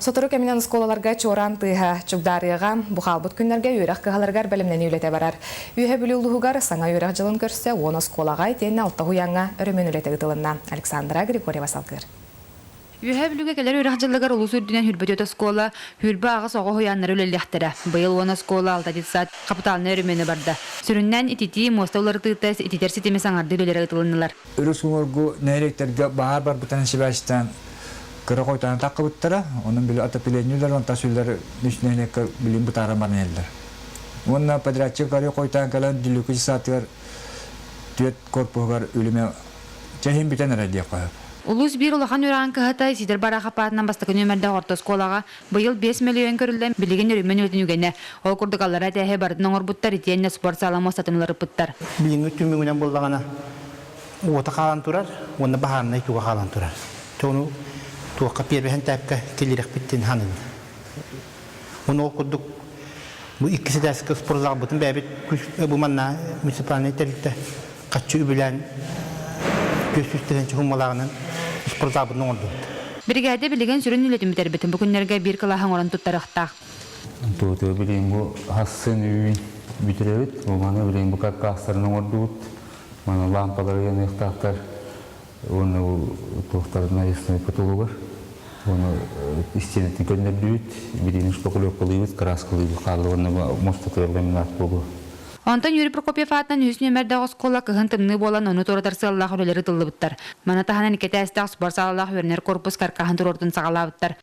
Сотору кэминэн оскуолаларга чуораан тыаһа чугдаарыаҕа. Бу хаалбыт күннэргэ үөрэх кыһаларыгар бэлэмнэнии үлэтэ барар. Үөһэ Бүлүү улууһугар саҥа үөрэх дьылын көрсө 10 оскуолаҕа итиэннэ алта уһуйааҥҥа өрөмүөн үлэтэ ыытылынна. Александра Григорьева салгыыр. Үөһээ Бүлүүгэ кэлэр үөрэх дьылыгар улуус үрдүнэн 24 оскуола, 28 оҕо уһуйааннара үлэлиэхтэрэ. Быйыл 10 оскуола, алта детсад хапытаалынай өрөмүөнэ барда. Сүрүннээн ититии, муоста уларытыыта, ититэр ситими саҥардыы үлэлэрэ ыытылыннылар. Өрүс уҥуоргу нэһилиэктэргэ баһаар барбытынан сибээстээн кыра хойтоон таххыбыттара. Онон били отопление үлэлэр, онтон сүллэр үс нэһилиэккэ билин бытааран баран иһэллэр. Уонна подрядчик арыы хойтоон кэлэн Дүллүкү саатыгар түөрт корпуһугар үлүмэ чэһин бүтэн эрэ диэххэ сөп. Улуус биир улахан үөрэҕин кыһата Исидор Барахов аатынан бастакы нүөмэрдээх орто оскуолаҕа быйыл 5 мөлүйүөн көрүллэн, билигин өрөмүөн үлэтин үгэнэ. Ол курдук аллараа этээһи барытын оҥорбуттар итиэннэ спорт саала муостатын уларыппыттар. Билиҥҥи түмүгүнэн буоллаҕына, уота хаалан турар уонна баһаарынай туга хаалан турар. Ону туохха пиэрбэһин тээпкэ киллэриэхпит саныыбын. Ону ол курдук бу иккис этээскэ спортзалбытын бэйэбит күүс бу манна муниципальнай тэрилтэ хаччы үбүлээн 400 тыһыынча суммалааҕынан спортзалбытын оҥордубут. Биригээдэ билигин сүрүн үлэтин бүтэрбитин бу күннэргэ биир кылааһы оҥорон туттарыахтаах. Туотуга билигин бу хассын үүн бүтүрэбит. Бу маны билигин бу каркастарын оҥордубут. Маны лампалары ыйаныахтаахтар. Уонна бу туохтарын навесной потологар. Уонна истиэнэтин көннөрдүбүт. Билигин шпаклевкалыыбыт, краскалыыбыт хаалла уонна муостатыгар ламинат буолуо. Онтон Юрий Прокопьев аатынан үһүс нүөмэрдээх оскуола кыһын тымныы буолан ону туоратар сыаллаах үлэлэри ытыллыбыттар. Маны таһынан икки этээстээх спорт саалалаах үөрэнэр корпус каркаһын туруорутун саҕалаабыттар.